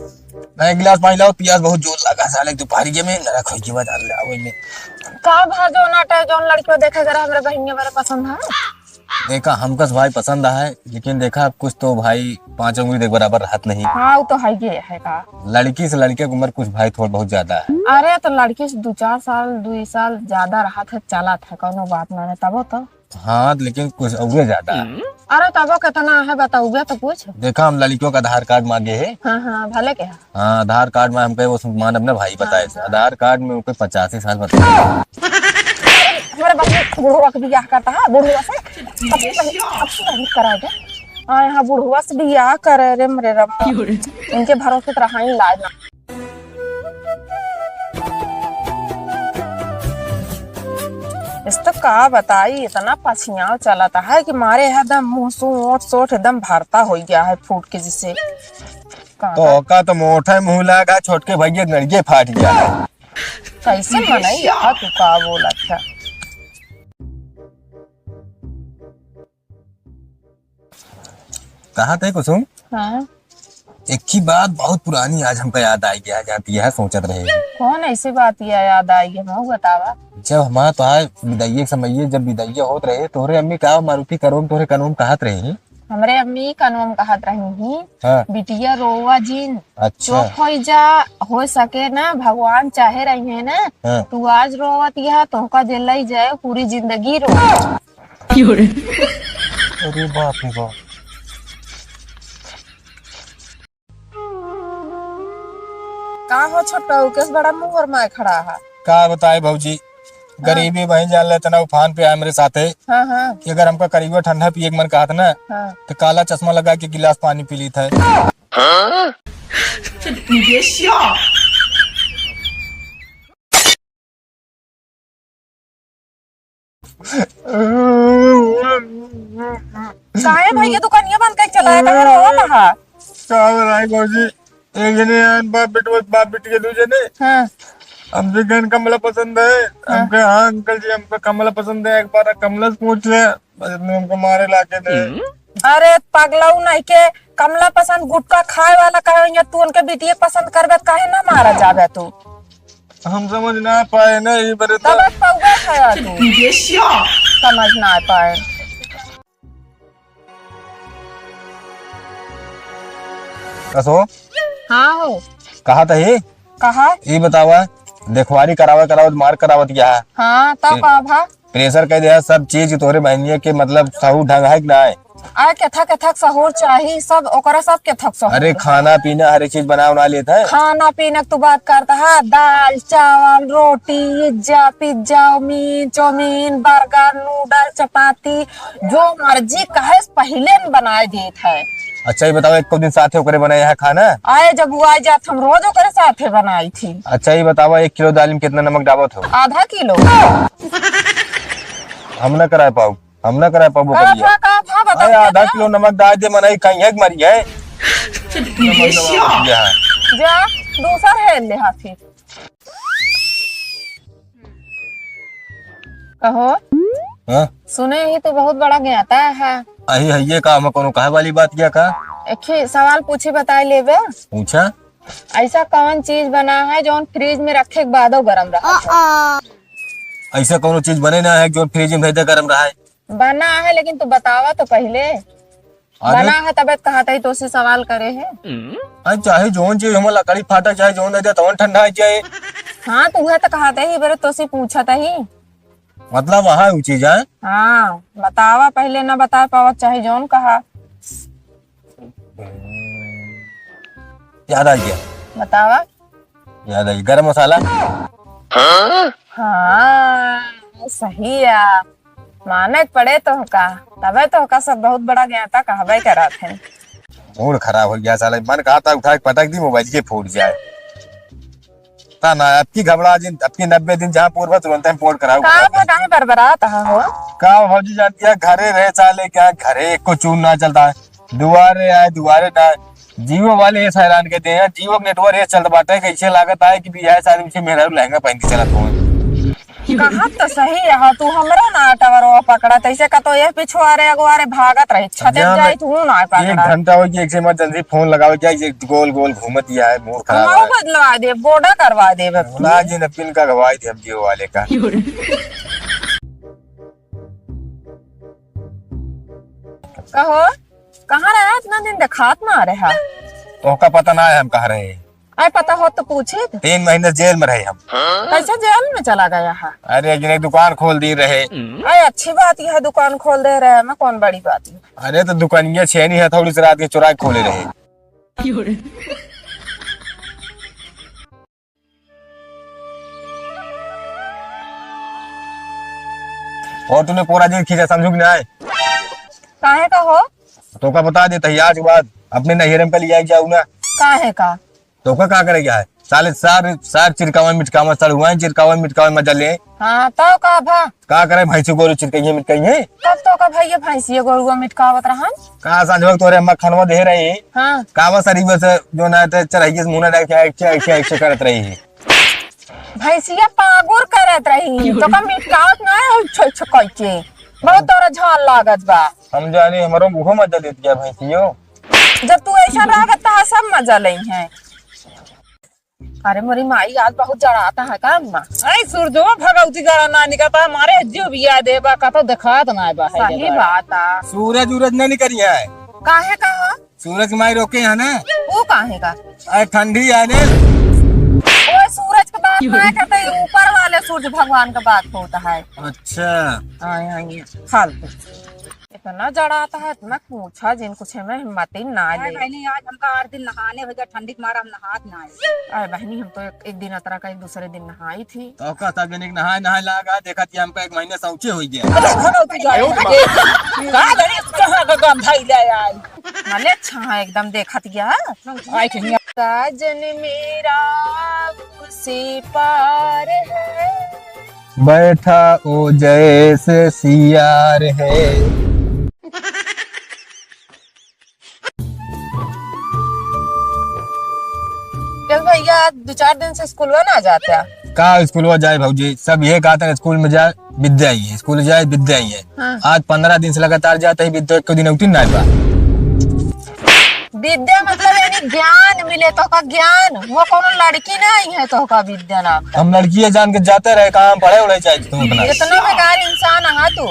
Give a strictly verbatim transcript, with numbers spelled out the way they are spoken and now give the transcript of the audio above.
ना, एक गिलास पानी लाओ, पियास बहुत जोर लगा साले, दोपहरिये में नरक होई के बाद डाल ले आओ इनमें। का भा जौन आटा है, जौन लड़कियों देखे जरा हमरे बहिनिया बड़े पसंद है। देखा, हमका से भाई पसंद है, लेकिन देखा, कुछ तो भाई पाँच उंगली देख बराबर रहत नहीं। हाँ, वो तो है ही है का। लड़की से लड़के की उम्र कुछ भाई थोड़ा बहुत ज्यादा है। अरे, तो लड़की से दो चार साल, दो साल ज्यादा रहत है, चलत है, कौनो बात ना है, तबो तो। हाँ, लेकिन कुछ उगे ज्यादा है। अरे, तबो कितना है, बताओगे तो कुछ। देखा, हम लड़कियों का आधार कार्ड मांगे है। हाँ, हाँ, भले के है। हाँ, आधार कार्ड में हमके वो मानब ना भाई बताए थे। हाँ। आधार कार्ड में उनके पचासी साल बताए। हमारे बाप ने बुढ़वा के बियाह करता है, बुढ़वा से। अब से, अब से नहीं कराए दे। हाँ, यहाँ बुढ़वा से बियाह करे रे, मरे रब। इनके भरोसे तो रहा ही लाज ना। इस तो का बताई, इतना पछियाव चलता है कि मारे है दम मुंह सू ओठ सोठ एकदम भरता हो गया है फूट के जिसे। का तो का? ओका तो मोटा मुंह लागा, छोटके भैया नड़िये फाट गया है। कैसे मनई यार, तू का बोलत है? कहा थे कुसुम? हाँ। एक ही बात बहुत पुरानी आज हमका याद आई गया, जाती है सोचत रहे। कौन ऐसी बात या-, याद आई है, मऊ बतावा। जब हमार तोहार विदाइये के समइये, जब विदाइये होत रहे, तोहरे अम्मी का मारुति कनवम, तोहरे कनवम कहत रही? हमरे अम्मी कनवम कहत रही ही, हाँ। बिटिया रोवा जिन, अच्छा। चुप होई जा, हो सके ना, भगवान चाहे रही है ना, हाँ। तू आज रोवत यह, तोहका दिलाई जाए, पूरी जिंदगी रो। अरे बाप रे बाप। का हो छोटऊ, केस बड़ा मुंह गरमाए खड़ा है? का बताए भौजी, हाँ। गरीबी बहिन जान ले, इतना उफान पे आए मेरे साथे हाँ, हाँ। कि अगर हमका करीबो ठंडा पिए के मन कहत ना, हाँ। तो काला चश्मा लगा के गिलास पानी पी लीत है। काहे भैया दुकानिया बंद करके चला है, कहाँ रोवत हा? का बताई भौजी, एक जने आन बाप बेटवा, बाप बेटी के दू जने। हाँ। हमसे कहन कमला पसंद है। हाँ। हमके, "हाँ अंकल जी, हमको कमला पसंद है, एक बार कमला से पूछ ले।" बस इतने हमको मारे लाके दे। अरे पगलाऊ नहीं के, कमला पसंद गुटखा खाए वाला कहे, या तू उनके बिटिया पसंद करबे त काहे ना मारा जाबे तू? हम समझ ना पाए ना, ये बरे तो तब पौगा खाया तू। समझ ना पाए। कसो? हाँ हो। कहा था ये? कहा? ये बतावा, देखवारी करावे करावत मार करावत क्या है? हाँ, तो ए- का भा? प्रेशर कह दे, सब चीज तोहरे बहनिया के, मतलब, सहूर ढंग है कि ना है? अरे, केथक केथक सहूर चाही, सब ओकरा सब केथक सहूर। अरे, खाना पीना हर एक चीज बना उना लेत है। खाना पीना के तू बात करता है, दाल, चावल, रोटी, इज्जा, पिज्जा, मीन, चाउमीन, बर्गर, नूडल, चपाती, जो मर्जी कहे, पहिले न बनाए देत है। अच्छा, ये बताओ, एको दिन साथे ओकरे बनाए है खाना? आए, जब वो आ जात, हम रोज ओकरे साथे बनाई थी। अच्छा, ये बताओ, एक किलो दाल में कितना नमक डाबत हो? आधा किलो। हम ना करा पाऊ, हम ना करा पाऊ का भैया। था, का था, बताओ, अरे, का आधा था? किलो नमक डाल दे, मनई कहीं है कि मरी है? नमक डाल दिया है। जा, दूसर है ले हाथी। कहो, हाँ? सुने ही तू बहुत बड़ा ज्ञाता है। अही है ये का, हम कोनो कहे वाली बात क्या का? एक ही सवाल पूछी, बताए लेबे। पूछा। ऐसा कौन चीज बना है जौन फ्रिज में रखे के बादो गरम रहा है? ऐसा कोनो चीज बने ना है जो फ्रिज में भेजे गरम रहा है? बना है, लेकिन तू बतावा तो पहिले। अरे बना है तबे त कहत ही तोसे सवाल करे है। अरे चाहे जौन चीज, हम लकड़ी फाटा चाहे जौन दे दे तौन ठंडा है चाहे। हाँ, तो उहे तो कहत ही, बेरे तोसे पूछत ही। मतलब वहाँ उ चीज है। हाँ, बतावा पहिले, ना बता पावत चाहे जौन कहा। याद आ गया। बतावा। याद आई, गरम मसाला। हाँ, सही है। माने के पड़े तोहका, तबे तोहका सब बहुत बड़ा ज्ञाता कहबे करत है। मूड खराब हो गया साला, मन कहा था उठा के पटक दी, मोबाइल के फूट जाए। ता ना, अब की घबरा जिन, अब की नब्बे दिन जहाँ पूर्व तुरंत हम पोर्ट कराओ। का बना है बरबरात हो? का भौजी जानती है, घरे रहे साले क्या, घरे एक को चून ना चलता है। दुआरे आए, दुआरे ना। जियो वाले ये हैरान के दे हैं, जियो के नेटवर्क ये चलत बाटे, कैसे लागत आए कि बियाह शादी में मेहरारू लहंगा पहन के चलत हो। कहत तो सही है, तू हमरो ना टवरवा पकड़ा, तैसे का तो ये पिछुआरे अगुआरे भागत रही, छते जान जाई ले, तू ना एक पकड़ा। घंटा हो गया, एक से इमरजेंसी फोन लगावे क्या, ये गोल गोल घूमत ही है, मूड खराब हम है। बदलवा दे, बोडा करवा दे अब। बुला जी ने पिन का गवाई दे हम जियो वाले का। कहो, कहाँ रहा इतना दिन, देखात ना रहा? तोहका पता ना है हम कहाँ रहे। अरे पता हो तो पूछे। तीन महीने जेल में रहे हम। कैसे जेल में चला गया है? अरे एक दिन एक दुकान खोल दी रहे। अरे अच्छी बात यह दुकान खोल दे रहे हैं, मैं कौन बड़ी बात है। अरे तो दुकानिया छेनी है, थोड़ी सी रात के चुरा के खोले रहे। और तूने पूरा दिन खींचा, समझू कि नहीं? काहे का हो? तोका बता दे, तैयार के बाद अपने नैहरे में लिया जाऊ ना। काहे का? तोका का करे क्या है? साले सार, सार चिरकावा मिटकावा, सड़ुआ चिरकावा मिटकावा मजा ले। हाँ, तो का भा? का करे भैंसी गोरू चिरकइये मिटकइये? कब तोका भैया भैंसिया गोरुआ मिटकावत रहन? का सांझ वक्त तोरे अम्मा खनवा दे रही? हाँ। कावा सरीबे से जो ना ते चढ़ाइए से मुंह ना डाल के ऐसे, ऐसे, ऐसे करत रही है। भैंसिया पागुर करत रही, तो का मिटकावत ना है, छो, छो कह के। बहुत तोरा झाल लागत बा। हम जाने, हमरो मुँह मजा देत गया भैंसियो। जब तू ऐसा लागत, तो सब मजा लेई हैं। अरे मोरी माई, आज बहुत जड़ाता है का अम्मा? ऐ सूरजो भगवती जड़ा ना निकलता, हमारे जियो बिया देबा का तो देखात ना बा है सही जगह। बात आ। सूरज उरज ना निकली है। काहे का हो? सूरज की माई रोके है ना। वो काहे का? अरे ठंडी है ने। ओए सूरज के बात ना करते, ऊपर वाले सूरज भगवान का बात होता है। अच्छा। आए, आए, फालतू। इतना जड़ाता है, इतना पूछा जिन कुछ में हिम्मत ही ना अरे ले। बहनी, आज हमका आठ दिन नहाने हो गया, ठंडी के मारा हम नहात ना आए। अरे बहनी, हम तो एक, एक दिन अतरा का एक दूसरे दिन नहाई थी। तो का सब जने के नहाए, नहाए लागा, देखा थी हमका एक महीने शौचे हो गया। अरे भगवती जाए। का जाने कहाँ का गंधाई ले आई। भले अच्छा है, एकदम देखत गया। आई के हियाँ। साजन मेरा उसी पार है। बैठा ओ जैसे सियार है। चल भैया, आज दो चार दिन से स्कूलवा ना जाता। का स्कूलवा जाए भौजी, सब ये कहते हैं स्कूल में जाए, विद्या ही है, स्कूल जाए, विद्या ही है। हाँ। आज पन्द्रह दिन से लगातार जाते ही विद्या, एक दिन outing ना बा। विद्या मतलब यानी ज्ञान मिले तोका, ज्ञान। वो कोनो लड़की नहीं है तोका विद्या नाम का। हम लड़की है जान के जाते रहे, कहाँ हम पढ़े उढ़े जाए तुम अपना। इतना बेकार इंसान है तू।